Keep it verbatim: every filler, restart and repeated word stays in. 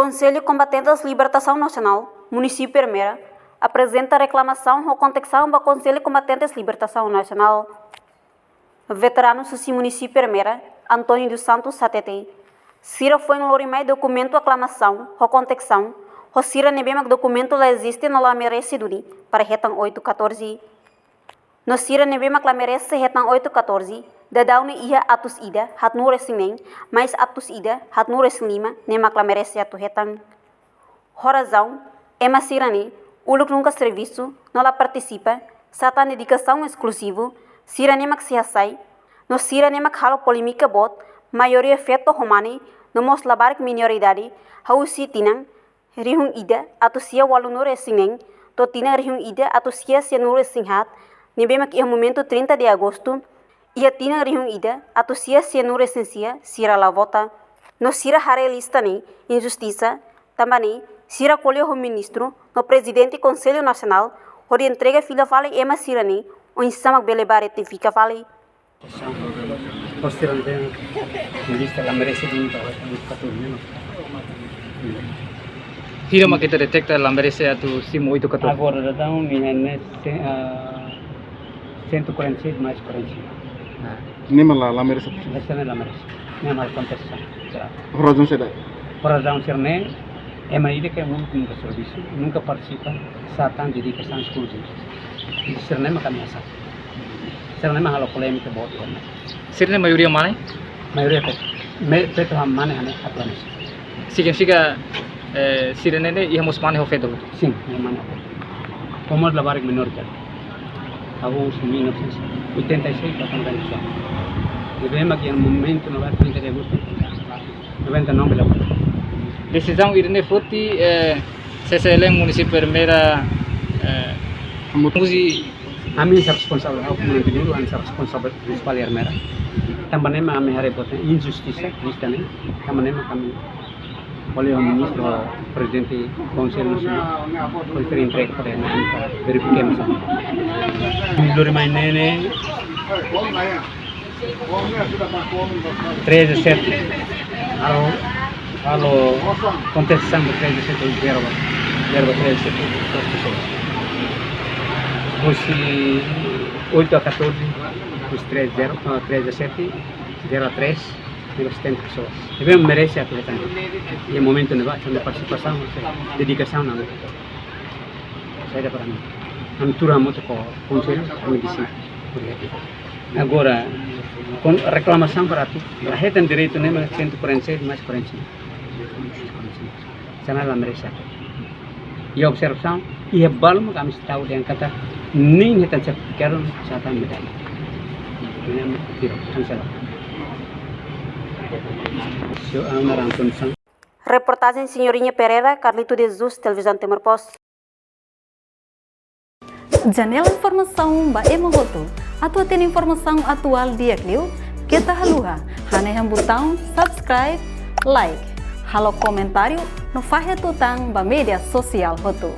Konsellu Kombatentes Libertasaun Nasionál Munisípiu Ermera aprezenta reklamasaun ho kontestasaun ba Konsellu Kombatentes Libertasaun Nasionál. Veteranu husi Munisípiu Ermera, António dos Santos, hatete, sira foin lori mai dokumentu reklamasaun ho kontestasaun ho sira ne'ebé mak dokumentu la eziste no la merese duni para hetan oito catorze. No sira ne'ebé mak la merese hetan oito catorze, daudaun ne'e iha atus ida haatnulu resin neen, mais atus ida haatnulu resin lima ne'e mak la merese atu hetan. Ho razaun, ema sira-ne'e uluk nunka servisu no la partisipa, sá tan dedikasaun eskluzivu, sira-ne'e mak sei hasai, no sira-ne'e mak halo polémika boot, maioria feto ho mane, no mós labarik menoridade, husi tinan rihun ida atus sia ualunulu resin neen, to'o tinan rihun ida atus sia sianulu resin haat, ne'ebé mak iha momentu trinta de agostu, iha tinan rihun ida atus sia sianulu resin sia, sira la vota. No sira haree lista ne'e injustisa, tanba ne'e sira ko'alia ho ministru no prezidente Konsellu Nasionál, hodi entrega fila fali ema sira-ne'e, oinsá mak bele bá retifika fali. Hostil dan lista la merese duni para oito catorze, no? Hira mak ita deteta la merese atu simu oito catorze? Agora daudaun iha ne'e, ah, cento e quarenta e seis mais quarenta e cinco. Ne'e mak la, la merese. Esta ne'e la merese. Ne'e mak kontestasaun. Ho razaun saida? Ho razaun sira-ne'e, ema ida ke nunka servisu, nunka partisipa, sá tan dedikasaun eskluzivu. Sira-ne'e mak ami hasai. Sira-ne'e mak halo polémika boot ona. Sira-ne'e maioria mane? Maioria feto. Me, feto ho mane hanesan atualmente. Signifika, eh, sira-ne'e iha mós mane ho feto? Sin, iha mane ho feto. Komo labarik menoridade. Hahú husi mil novecentos e oitenta e seis para oitenta e nove. Ne'ebé mak iha momentu no ba trinta de agostu noventa e nove la. Desizaun ida-ne'e foti, eh, C C L N Munisípiu Ermera, eh, Mut- muzi- Ami hanesan responsavel, ha'u komandu dulu, ami hanesan responsavel prinsipál Ermera. Tanba ne'e mak ami haree boot injustisa, lista ne'e. Tanba ne'e mak ami ko'alia ho ministru, prezidente Konsellu Nasionál, prefere entrega para ami para verifika mós. Ami lori mai ne'e ne'e, treze sete. Halo, halo kontestasaun ba treze sete, zero, zero ba treze sete, duas pessoas. Husi oito a catorze, husi treze zero, ah, treze sete, zero a três, ne'e ba setenta pessoas. Ne'ebé merese atu hetan. Iha momentu ne'ebá, tanba partisipasaun, dedikasaun, ami. Saida para ami. Ami tuur hamutuk ho konsellu, ami deside. Agora, ho reklamasaun para atu la hetan direitu ne'e mak cento e quarenta e seis mais quarenta e cinco. Sá ne'e la merese. Iha observasaun, iha balu mak ami tau dehan katak, nein hetan sertifikadu, sá tan medalla. Ne'e mak tira, kansela. Sio, ana ranton sang. Reportajen Senhorinha Pereira, Carlito de Jesus, Televizaun Timor Post. Janela informasaun ba ema hotu. Atu hatene informasaun atuál di'ak liu, keta haluha hanehan butaun subscribe, like, halo komentáriu no fahe tutan ba média sosiál hotu.